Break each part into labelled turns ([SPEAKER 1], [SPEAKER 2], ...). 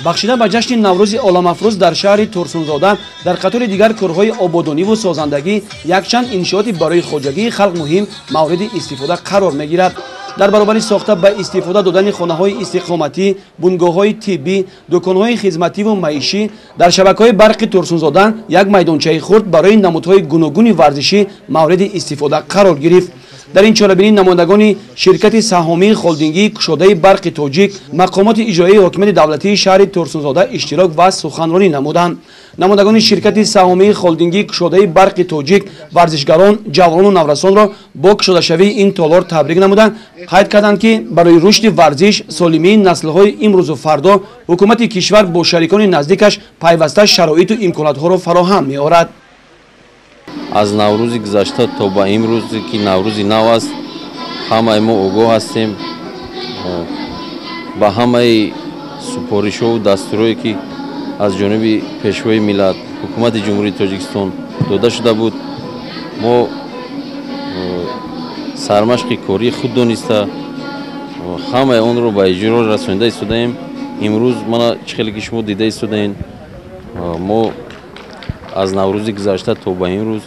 [SPEAKER 1] Бахшида ба ҷашни Наврӯзи оламафрӯз дар шаҳри Турсунзода дар қатори дигар корҳои ободониву созандагӣ якчанд иншооти барои хоҷагии халқ муҳим мавриди истифода қарор мегирад. Дар баробари сохта ба истифода додани хонаҳои истиқоматӣ, бунгоҳҳои тиббӣ, дуконҳои хизмативу маишӣ, дар шабакаҳои барқи Турсунзода як майдончаи хурд барои намудҳои гуногуни варзишӣ мавриди истифода қарор гирифт. Дар ин чорабинӣ намояндагони ширкати саҳомии холдингии кушодаи барқи тоҷик, мақомоти иҷроияи ҳокимияти давлатии шаҳри Турсунзода иштирок ва суханронӣ намуданд. Намояндагони ширкати саҳомии холдингии кушодаи барқи тоҷик варзишгарон, ҷавонону наврасонро бо кушодашавии ин толор табрик намуданд, қайд карданд, ки барои рушди варзиш, солимии наслҳои имрӯзу фардо ҳукумати кишвар бо шарикони наздикаш пайваста шароиту имконотҳоро фароҳам меорад.
[SPEAKER 2] Аз Наврӯзи гузашта то ба имрӯзе, ки Наврӯзи нав аст, ҳамаи мо огоҳ ҳастем ба ҳамаи супоришҳову дастурҳое, ки аз ҷониби Пешвои миллат, Ҳукумати Ҷумҳурии Тоҷикистон дода шуда буд. Мо сармашқи кории худ дониста, ҳамаи онро ба иҷро расонида истодаем. Имрӯз мана чӣ хеле ки шумо дида истодаем, мо аз Наврӯзи гузашта то ба имрӯз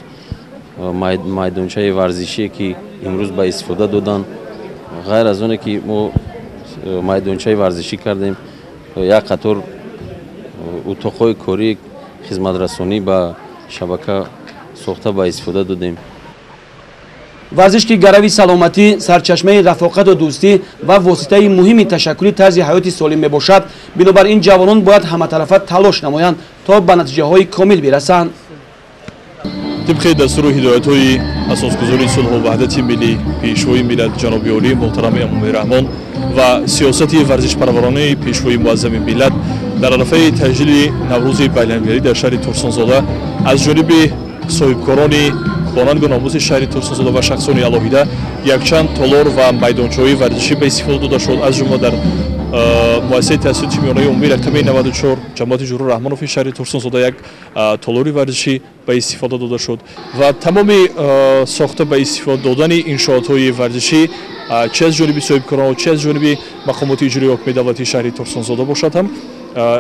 [SPEAKER 2] майдончаи варзишие, ки имрӯз ба истифода доданд, ғайр аз оне ки мо майдончаи варзишӣ кардем, як қатор утоқҳои кории хизматрасонӣ ба шабака сохта ба истифода додем.
[SPEAKER 1] Варзиш, ки гарави саломатӣ, сарчашмаи рафоқату дӯстӣ ва воситаи муҳими ташаккули тарзи ҳаёти солим мебошад. Бинобар ин ҷавонон бояд ҳаматарафа талош намоянд, то ба натиҷаҳои комил бирасанд.
[SPEAKER 3] Тибқи дастуру ҳидоятҳои асосгузори сулҳу ваҳдати миллӣ, Пешвои миллат, ҷаноби олӣ муҳтарами Эмомалӣ Раҳмон ва сиёсати варзишпарваронаи Пешвои муаззами миллат, дар арафаи таҷлили Наврӯзи байналмилалӣ дар шаҳри Турсунзода аз ҷониби соҳибкорони бонангу номуси шаҳри Турсунзода ва шахсони алоҳида якчанд толор ва майдончаҳои варзишӣ ба истифода дода шуд. Аз ҷумла дар муассисаи таҳсилоти миёнаи умумӣ рақами 94 ҷамоати Ҷуру Раҳмонови шаҳри Турсунзода як толори варзишӣ ба истифода дода шуд ва тамоми сохта ба истифода додани иншоотҳои варзишӣ, чи аз ҷониби соҳибкорон, чи аз ҷониби мақомоти иҷроии ҳокимияти давлатии шаҳри Турсунзода бошад ҳам,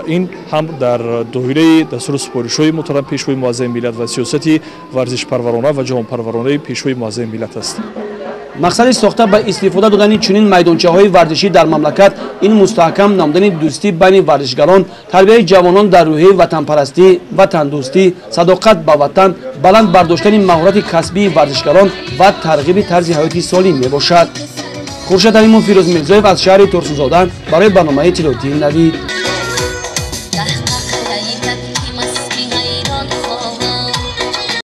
[SPEAKER 3] ин ҳам дар доираи дастуру супоришҳои муҳтарам Пешвои муаззами миллат ва сиёсати варзишпарварона ва ҷавонпарваронаи Пешвои муаззами миллат аст.
[SPEAKER 1] Мақсади сохта ба истифода додани чунин майдончаҳои варзишӣ дар мамлакат ин мустаҳкам намудани дӯстӣ байни варзишгарон, тарбияи ҷавонон дар рӯҳияи ватанпарастӣ, ватандӯстӣ, садоқат ба ватан, баланд бардоштани маҳорати касбии варзишгарон ва тарғиби тарзи ҳаёти солим мебошад. Хуршед Алимов, Фирӯз Мирзоев аз шаҳри Турсунзода барои барномаи иттилоотии Навид.